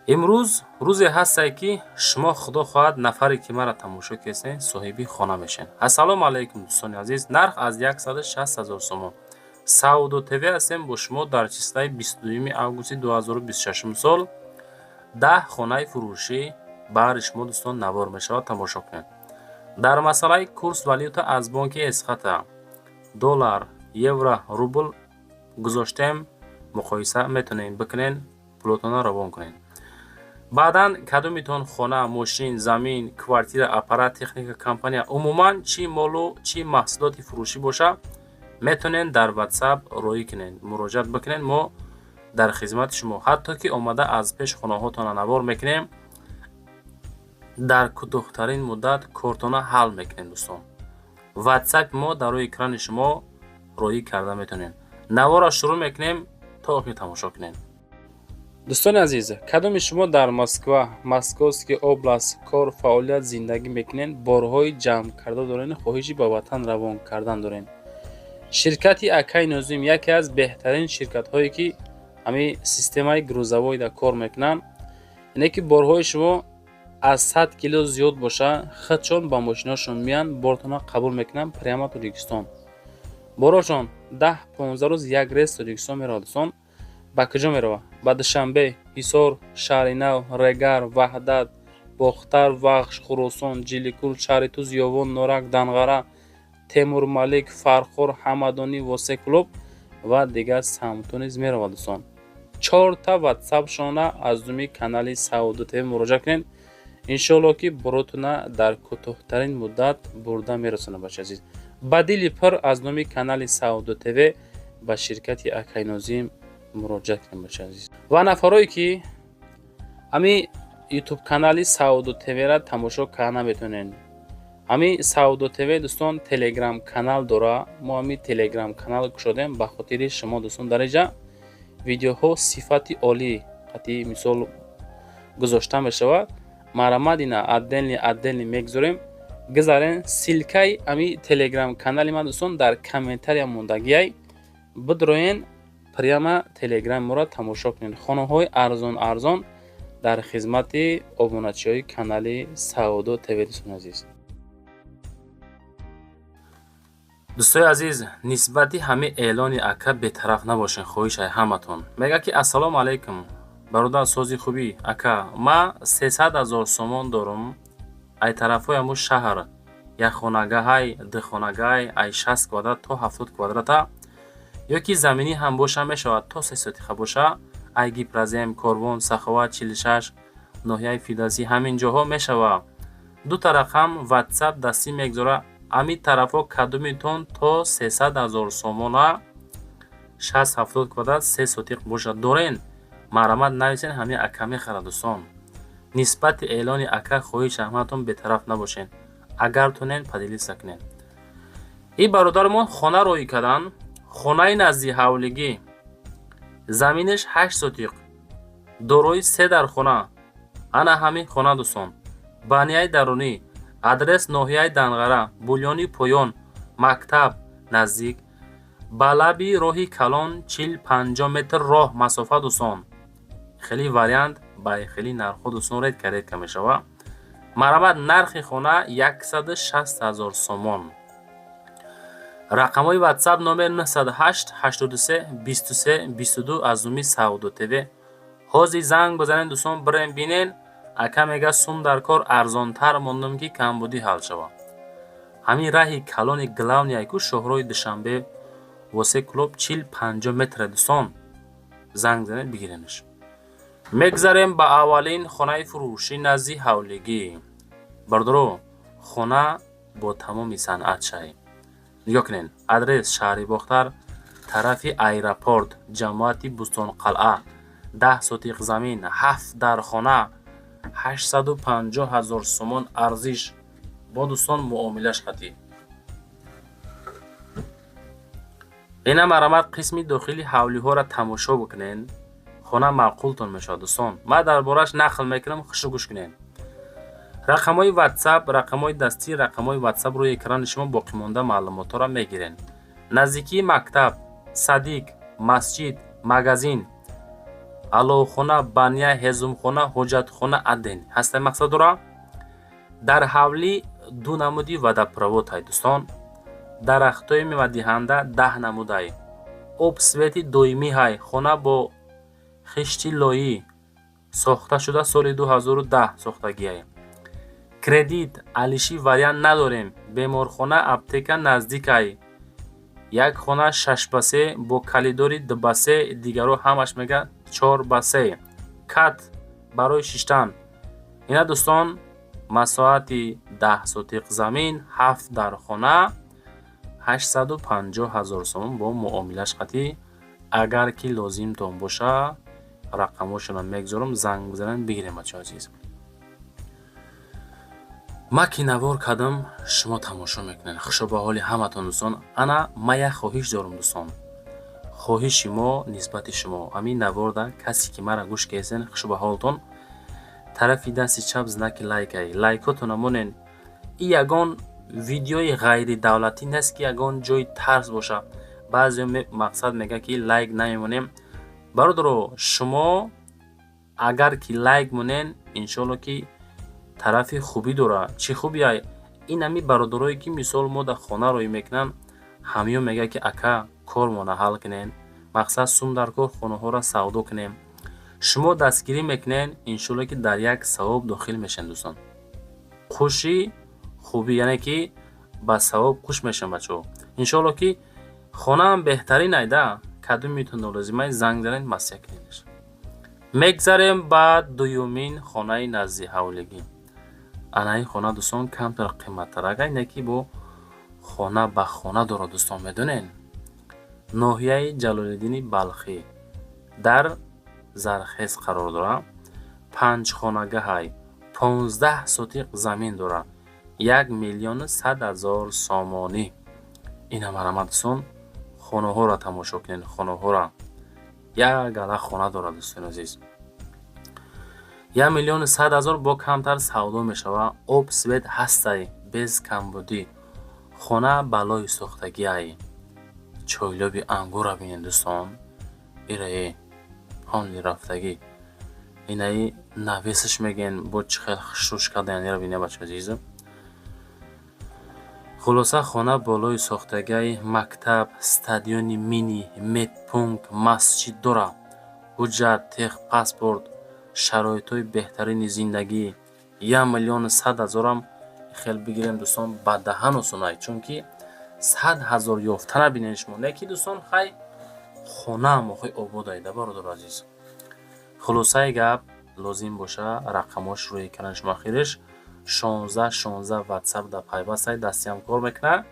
Имрӯз рӯзе ҳастае, ки шумо, худо хоҳад, нафаре ки маро тамошо кесен, соҳиби хона мешен. Ассалому алайкум, дӯстони азиз. Нарх аз 160 ҳазор сомон. Савдо ТВ ҳастем бо шумо. Дар числаи 22 августи 2026 сол 10 хонаи фурӯшӣ баҳри шумо, дӯстон, навор мешавад, тамошо кунед. Дар масъалаи курс валюта аз бонки Эсхата доллар, евро, рубл гузоштем, муқоиса метонем бикунен, пулотонро равон кунед. Баъдан кадомитон хона, мошин, замин, квартира, аппарат, техника, компания, умуман чӣ молу чӣ маҳсулоти фурӯшӣ боша, метонен дар Ватсап роӣ кунед, муроҷиат бикунед. Мо дар хизмати шумо, ҳатто ки омада аз пеш хонаҳотона навор мекунем, дар кӯтоҳтарин муддат кортона ҳал мекунем. Дӯстон, Ватсапи мо дар рӯи экрани шумо, роӣ карда метонем. Наворро шурӯъ мекунем, то охир тамошо кунед. Дӯстони азиз, кадоми шумо дар Москва, Московский область кор, фаъолият, зиндагӣ мекунед, борҳои ҷамъ карда дорен, хоҳиши ба ватан равон кардан дорен, ширкати Акай Нозим яке аз беҳтарин ширкатҳое, ки ҳамин системаи грузовойда кор мекунанд, ине ки борҳои шумо аз 100 кило зиёд боша, худшон ба мошинҳошон меянд, бортона қабул мекунанд, прямо Тоҷикистон. Борошон 10-15 рӯз як рейс Тоҷикистон меравад. Дӯстон, ба куҷо меравад? Ба Душанбе, Ҳисор, Шаҳри Нав, Регар, Ваҳдат, Бохтар, Вахш, Хуросон, Ҷиликул, шаҳри Туз, Ёвон, Норак, Данғара, Темурмалик, Фархор, Ҳамадонӣ, Восе, Кӯлоб ва дигар самтҳо низ меравад. Дӯстон, чорта ватсапшона аз думи канали Савдо ТВ муроҷиат кунед. Иншоалло, ки боротона дар кӯтоҳтарин муддат бурда мерасонад. Бачаи азиз, ба дили пур аз номи канали Савдо ТВ ба ширкати Акай Нозим муроҷиат кунед. Бачаи азиз, ва нафарое ки ҳамин Ютуб канали Савдо ТВра тамошо карда наметонед, ҳамин Савдо ТВ, дӯстон, Телеграм канал дора. Мо ҳамин Телеграм канал кушодем ба хотири шумо, дӯстон. Дар инҷа видеоҳо сифати олӣ қатъи мисол гузошта мешавад. Марамад ина отдельный отдельный мегузорем, гузарен. Ссылкаи ҳамин Телеграм канали ман, дӯстон, дар комментария мондагиай, бидроен, прямо Телеграми моро тамошо кунед. Хонаҳои арзон арзон дар хизмати обуначиҳои канали Савдо ТВ. Дӯстони азиз, дӯстои азиз, нисбати ҳамин эълони ака бетараф набошен, хоҳишай ҳаматон. Мега ки: «Ассалому алайкум, бародар, сози хубӣ, ака, ма 300 000 сомон дорум, ай тарафҳои ҳамун шаҳр якхонагаҳай, духонагаҳай, ай 60 квадрат то 70 квадрата ё ки заминӣ ҳам боша мешавад, то 3 сотиха боша, ай Гипрозем, Корвон, Саховат, 46, ноҳияи Фирдавсӣ, ҳамин ҷоҳо мешава». Дута рақам Ватсап дастӣ мегузора. Ҳамин тарафҳо кадомитон то 300 000 сомона, 60-70 квадрат, 3 сотиқ бошад, дорен, марҳамат, нависен, ҳамин ака мехарад. Дӯстон, нисбати эълони ака хоҳиш ҳаматон бетараф набошен, агар тонен, поделиться кунед. Ин бародармон хона роӣ карданд, хонаи назди ҳавлигӣ, заминаш 8 сотиқ, дорои се дар хона. Ана ҳамин хона, дӯстон, банияи дарунӣ, адрес ноҳияи Данғара, Бульёни Поён, мактаб наздик, ба лаби роҳи калон 40-50 метр роҳ масофа. Дӯстон, хеле вариант ба хеле нархҳо, дӯстон, редко редко мешавад. Марҳамат, нархи хона 160 000 сомон. Рақамҳои Ватсап номер 908 83 23 22 аз номи Савдо ТВ. Ҳозир занг бизанед, дӯстон, бирем, бинен. Ака мега: «Сум дар кор, арзонтар мондам, ки камбудӣ ҳал шавад». Ҳамин раҳи калони главный ку шоҳроҳи Душанбе Восе Кӯлоб 40-50 метре. Дӯстон, занг занед, бигиренаш. Мегзарем ба аввалин хонаи фурӯшӣ назди ҳавлигӣ. Бародаро, хона бо тамоми санъат шай. Нигоҳ кунед, адрес шаҳри Бохтар, тарафи аэропорт, ҷамоати Бӯстонқалъа, 10 сотиқ замин, ҳафт дар хона, 850 000 сомон арзиш бо, дӯстон, муомилаш қатъӣ. Ина, марҳамат, қисми дохили ҳавлиҳоро тамошо бикунед. Хона маъқултон мешавад. Дӯстон, ман дар борааш нақл мекунам, хушу гӯш кунед. Рақамҳои Ватсап, рақамҳои дастӣ, рақамҳои Ватсап рӯи экрани шумо, боқимонда маълумотҳоро мегиред. Наздикии мактаб, садик, масҷид, магазин. Аловхона, баня, ҳезумхона, ҳоҷатхона аден ҳастай мақсад дора. Дар ҳавлӣ 2 намуди водопровод ҳай дӯстон. Дарахтҳои мевадиҳанда 10 намудай. Об свети доимӣ ҳай. Хона бо хишти лоӣ сохта шуда, соли 2010 сохтагиай. Кредит алиши вариант надорем. Беморхона, аптека наздикай. Як хона 6 ба 3 бо калидори 2 ба 3, дигаро ҳамаш мега 4 ба 3. Кат барои шиштан. Ина дӯстон, масоҳати 10 сотиқ замин, 7 дар хона, 850 ҳазор сомон бо муомилаш қатъӣ. Агар ки лозимтон боша, рақамҳошонро мегузорам, занг бизанед, бигирем. Бачаҳо азиз, ма ки навор кардам, шумо тамошо мекунед. Хушо ба ҳоли ҳаматон дӯстон. Ана ма як хоҳиш дорам дӯстон, хоҳиши мо нисбати шумо ҳамин наворда, касе ки мара гӯш кесен, хушо ба ҳолтон. Тарафи дасти чап знаки лайкай, лайкотона монен. И ягон видеои ғайридавлатӣ нест, ки ягон ҷои тарс боша. Баъзео мақсад мега, ки лайк намемонем. Бародаро, шумо агар ки лайк монен, иншоалло ки тарафи хубӣ дора. Чӣ хубиай? Ин ҳами бародарое, ки мисол мо дар хона рӯй мекунанд, ҳамиё мега, ки ака, кормона ҳал кунен, мақсад сум дар кор, хонаҳоро савдо кунем. Шумо дастгирӣ мекунен, иншоалло ки дар як савоб дохил мешавем дӯстон. Хуши хубӣ, яъне ки ба савоб хуш мешавем бачаҳо. Иншоалло ки хонаам беҳтарин айда. Кадомитон нолозимай, занг занед, маслиҳат кунедаш. Мегзарем ба дуюмин хонаи назди ҳавлигӣ. Ана ин хона дӯстон камтар қиматтарак, не ки бо хона ба хона дорад дӯстон, медонед. Ноҳияи Ҷалолиддини Балхӣ, дар Зархез қарор дорад. Панҷхонагаҳай, 15 сотиқ замин дорад, 1 100 000 сомонӣ. Ина марҳамат дӯстон, хонаҳоро тамошо кунед, хонаҳоро. Як гала хона дорад дӯстони азиз. 1 100 000 бо камтар савдо мешавад. Об свет ҳастай, без камбудӣ. Хона балои сохтагиай. Чойлоби ангурро бинед дӯстон, ираи ҳони рафтагӣ, инаи навесаш мегӯен, бо чӣ хел хушрӯш кардан, ира бинед бачаҳои азиз. Хулоса, хона болои сохтагиай, мактаб, стадиони мини, медпункт, масҷид дорад. Ҳуҷҷат, техпаспорт, шароитҳои беҳтарини зиндагӣ. 1 100 000-ам хел бигирем дӯстон, ба даҳан осонай, чунки 100 000 ёфта набинед шумо. Не ки дӯстон, хай, хонаам охи обод айда, бародари азиз. Хулосаи гап, лозим боша, рақамҳош рӯи экрани шумо, ахириш 16 16, ватсап дар пайвастай, дастиам кор мекунад.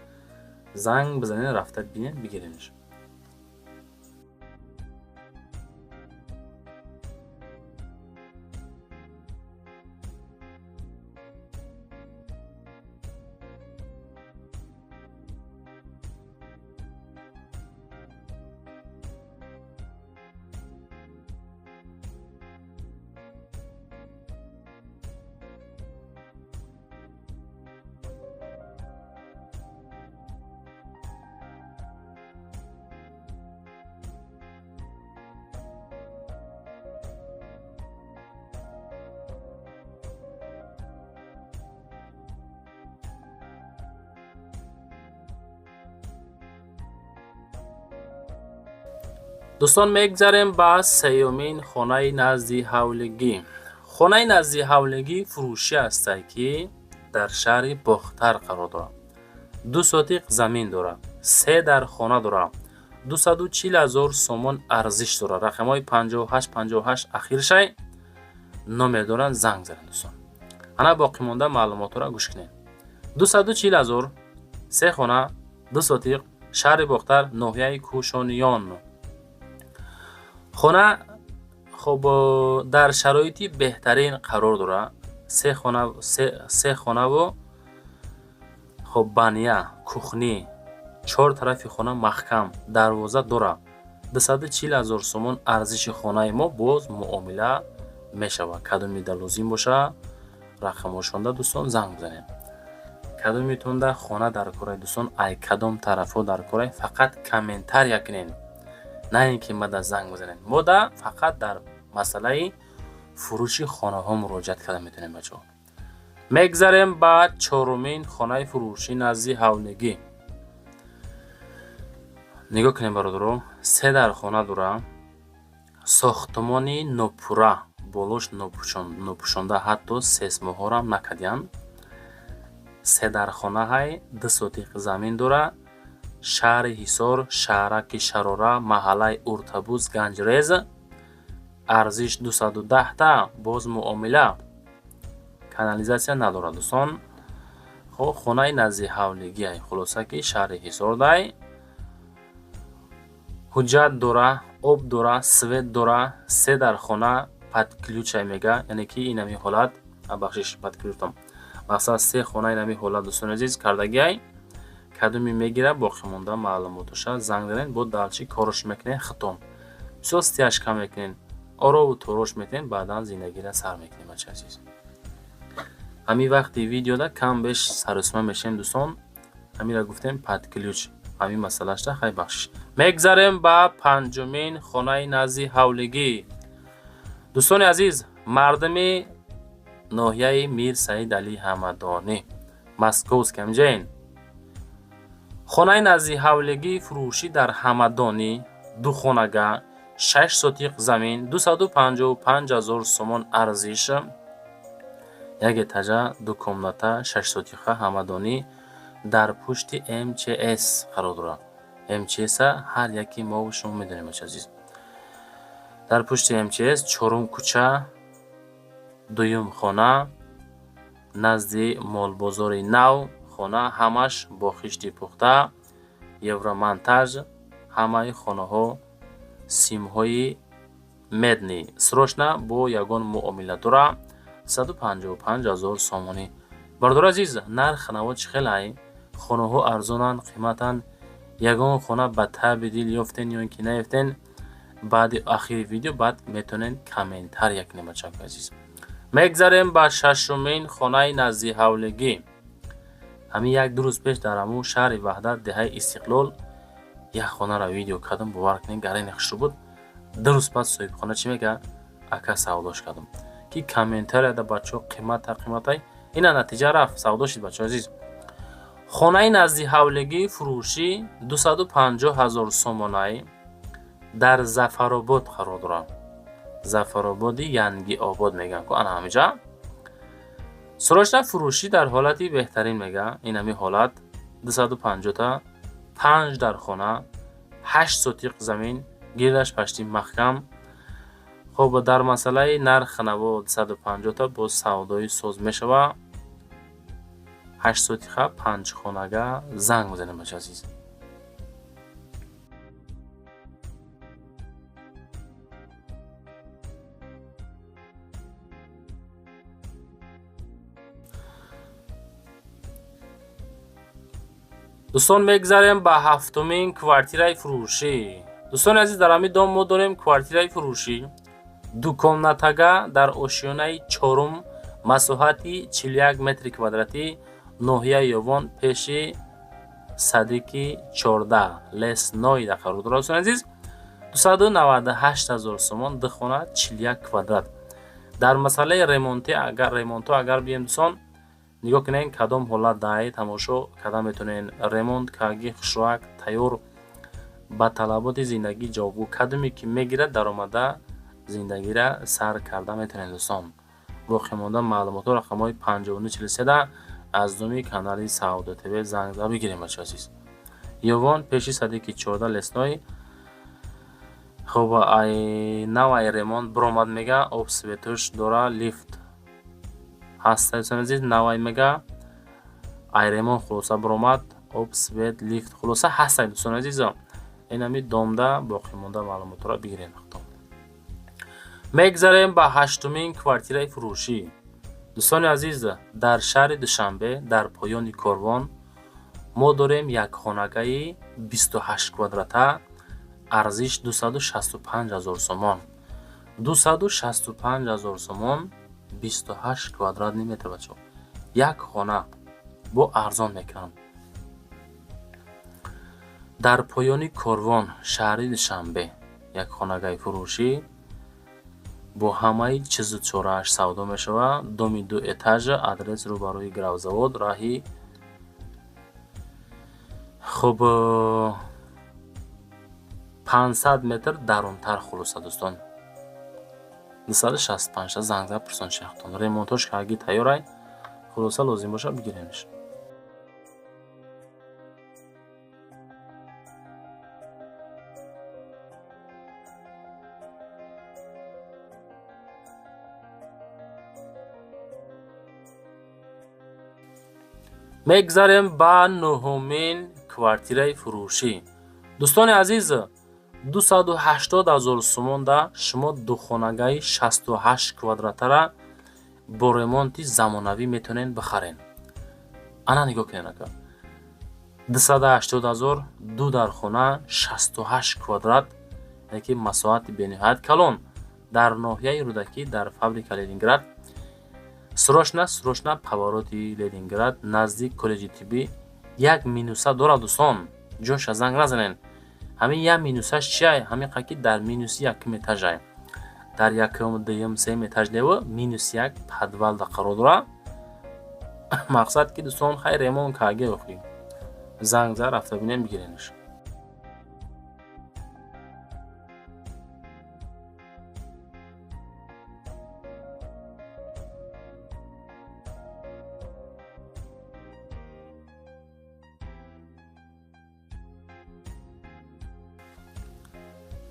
Занг бизанед, рафта бинед, бигиренаш. Дӯстон, мегзарем ба сеюмин хонаи назди ҳавлигӣ. Хонаи назди ҳавлигӣ фурӯшӣ ҳастад, ки дар шаҳри Бохтар қарор дорад. 2 сотиқ замин дорад, се дар хона дорад, 240 000 сомон арзиш дорад. Рақамҳои 58 58 ахиршай номер доранд, занг занед дӯстон. Ана боқимонда маълумотҳоро гӯш кунед. 240 000, се хона, 2 сотиқ, шаҳри Бохтар, ноҳияи Кӯшониён. Хона хоб дар шароити беҳтарин қарор дорад. Се хонаву хоб баня, кухня, чор тарафи хона маҳкам, дарвоза дорад. 240 000 сомон арзиши хонаи мо, боз муомила мешавад. Кадомида лозим боша, рақамҳошонда дӯстон занг бизанед. Кадомитонда хона дар корай дӯстон, ай кадом тарафҳо дар корай, фақат комментария кунед, на ин ки мада занг бизанед. Мода фақат дар Масъалаи фурӯши хонаҳо муроҷиат карда метавонем, бачаҳо. Мегзарем ба чорумин хонаи фурӯшӣ назди ҳавлигӣ. Нигоҳ кунем, бародаро, се дар хона дора, сохтмони нопурра, болош нопӯшонда, ҳатто сейсмоҳорам накардиянд. Се дар хонаҳай, 2 сотиқ замин дора, шаҳри Ҳисор, шаҳраки Шарора, маҳаллаи Уртабуз, Ганҷрез, арзиш 210 та, боз муомила, канализатсия надорад, дӯстон. Хоб, хонаи назди ҳавлигиай, хулоса ки шаҳри Ҳисордай, ҳуҷҷат дора, об дора, свет дора, се дар хона, под ключ ай мега, яъне ки инами ҳолат, бахшиш, под ключ мақсад се хона инами ҳолат, дӯстони азиз, кардагиай. Кадоме мегира, боқимонда маълумотоша занг занед, бо далчи корош мекунед, хитом бисёр стяжка мекунед, орову торош метиҳед, баъдан зиндагиро сар мекунед, бача азиз. Ҳамин вақти видеода кам беш сарусма мешавем, дӯстон. Ҳамира гуфтем, под ключ, ҳамин масъалашда хай, бахшиш. Мегзарем ба панҷумин хонаи назди ҳавлигӣ. Дӯстони азиз, мардуми ноҳияи Мир Саид Али Ҳамадонӣ, Московский, ҳамҷаин, хонаи назди ҳавлигӣ фурӯшӣ дар Ҳамадонӣ, ду хонага, 6 сотиқ замин, 255 000 сомон арзиш, як этажа, ду комната, 6 сотиқа, Ҳамадонӣ, дар пушти МЧС қарор дорад. МЧС-а ҳар яки мову шумо медонем, бача азиз. Дар пушти МЧС, чорум кӯча, дуюм хона, назди молбозори нав хона, ҳамаш бо хишти пухта, евромонтаж, ҳамаи хонаҳо симҳои медный, срочно бо ягон муомила дора, 155 000 сомонӣ. Бародари азиз, нарх наво чӣ хелай? Хонаҳо арзонанд, қиматанд. Ягон хона ба таби дил ёфтен ё ин ки наёфтен, баъди ахири видео баъд метавонед комментария кунед, бачаҳои азиз. Мегзарем ба шашумин хонаи назди ҳавлигӣ. Ҳамин як-ду рӯз пеш дар ҳамун шаҳри Ваҳдат, деҳаи Истиқлол, як хонаро видео кардам, бовар кунед, гарани хушрӯ буд. 2 рӯз пас соҳибхона чӣ мегӯяд? Ака, савдош кардам, ки комментарияда бачаҳо қимата, қиматай, ина натиҷа рафт, савдо шид, бачаҳои азиз. Хонаи назди ҳавлигӣ фурӯшӣ 250 000 сомонай, дар Зафаробод қарор дорад. Зафарободи Янгиобод мегӯянд ку, ана ҳамиҷа. Срочно фурӯшӣ дар ҳолати беҳтарин мега, ин ҳами ҳолат, 250-та, панҷ дар хона, 8 сотиқ замин, гирдаш пашти маҳкам. Хоб, дар масъалаи нарх наво 250-та боз савдои соз мешавад. 8 сотиқа, панҷ хонага, занг бизанед, бача азиз. Дӯстон, мегзарем ба ҳафтумин квартираи фурӯшӣ. Дӯстони азиз, дар ҳамин дом мо дорем квартираи фурӯшӣ дукомнатага дар ошёнаи чорум, масоҳати 41 метри квадратӣ, ноҳияи Ёвон, пеши садики 14, Лесной да қарор дорад. Дӯстони азиз, 298 000 сомон, ду хона, 41 квадрат. Дар масъалаи ремонти, агар ремонтҳо агар бием, дӯстон, нигоҳ кунед, кадом ҳолат даи тамошо карда метавонед. Ремонт карги, хушроак, тайёр, ба талаботи зиндагӣ ҷавобгӯ. Кадоме ки мегирад, даромада зиндагира сар карда метавонед, дӯстон. Боқимонда маълумотҳо рақамҳои 5943 аз номи канали Савдо ТВ занг зада бигирем, бачаҳо азиз. Ёвон, пеши садики 14, Лесной. Хоб, ай навай ремонт биромад мега, об, светуш дора, лифт ҳаста, дӯстони азиз, навай мега, ай ремонт хулоса биромад, об, свет, лифт хулоса ҳаста, дӯстони азизо. Ин ҳами домда боқимонда маълумотҳоро бигирем. Мегзарем ба ҳаштумин квартираи фурӯшӣ. Дӯстони азиз, дар шаҳри Душанбе, дар поёни корвон мо дорем як хонагаи 28 квадрата, арзиш 265 000 сомон. 265 000 сомон, 28 квадратный метр, бачаҳо. Як хона бо арзон мекунанд. Дар поёни корвон, шаҳри Душанбе, як хонагаи фурӯшӣ. Бо ҳамаи чизу чорааш савдо мешавад. Доми ду этажа, адрес рӯбарӯи гравзавод, раҳи хуб 500 метр дарунтар. Хулоса, дӯстон, 265 занг зад, пурсон шахтон. Ремонтош карги тайёрай. Хулоса, лозим боша, бигиренш. Мегзарем ба нуҳумин квартираи фурӯшӣ. Дӯстони азиз, 280 ҳазор сомонда шумо духонагаи 68 квадратара бо ремонти замонавӣ метавонед бихаред. Ана, нигоҳ кунед, ака, 280 ҳазор, ду дархона, 68 квадрат, яъне ки масоҳати бениҳоят калон, дар ноҳияи Рӯдакӣ, дар фабрика Ленинград. Срочно, срочно, повороти Ленинград, наздик коллеҷи тиббӣ. Як минуса дорад, дӯстон, ҷоша занг назанед. Ҳамин як минусаш чия? Ҳамин ки дар минуси якум этажай, дар якум, дуюм, сеюм этаж нево, минуси як подвалда қарор дорад. Мақсад ки, дӯстон, хай, ремонт карге охи. Занг зад, рафта бинем, бигиренаш.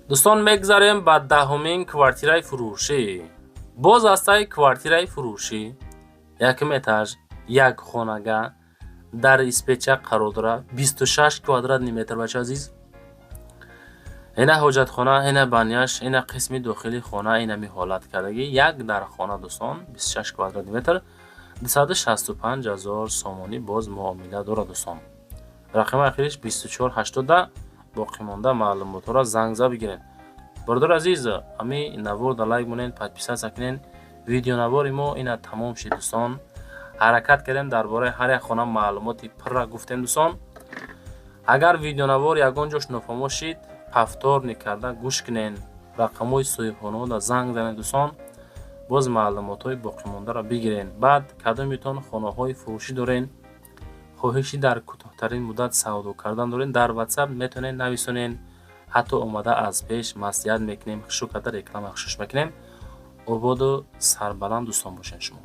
Дӯстон, мегзарем ба даҳумин квартираи фурӯшӣ. Боз ҳастаи квартираи фурӯшӣ, якум этаж, як хонага, дар Испеча қарор дорад, 26 квадратный метр. Бача азиз, ина ҳоҷатхона, ина баняш, ина қисми дохили хона, инами ҳолат кардагӣ, як дар хона. Дӯстон, 26 квадратный метр, 265 ҳазор сомонӣ, боз муомила дорад. Дӯстон, рақами ахириш 2480. Боқимонда маълумотҳоро занг зад, бигиред. Бародари азиз, ҳами наворда лайк монед, подписаться кунед. Видеонавори мо ина тамом шид. Дӯстон, ҳаракат кардем, дар бораи ҳар як хона маълумоти пурра гуфтем. Дӯстон, агар видеонавор ягон ҷош нофаҳмо шид, повторный карда гӯш кунед, рақамҳои соҳибхонаҳода занг занед. Дӯстон, боз маълумотҳои боқимондаро бигиред. Баъд кадометон хонаҳои фурӯшӣ доред, хоҳиши дар кӯтоҳтарин муддат савдо кардан доред, дар Ватсап метавонед нависонед. Ҳатто омада аз пеш маслиҳат мекунем, хушу карда реклама хушуш мекунем. Ободу сарбаланд, дӯстон, бошед шумо.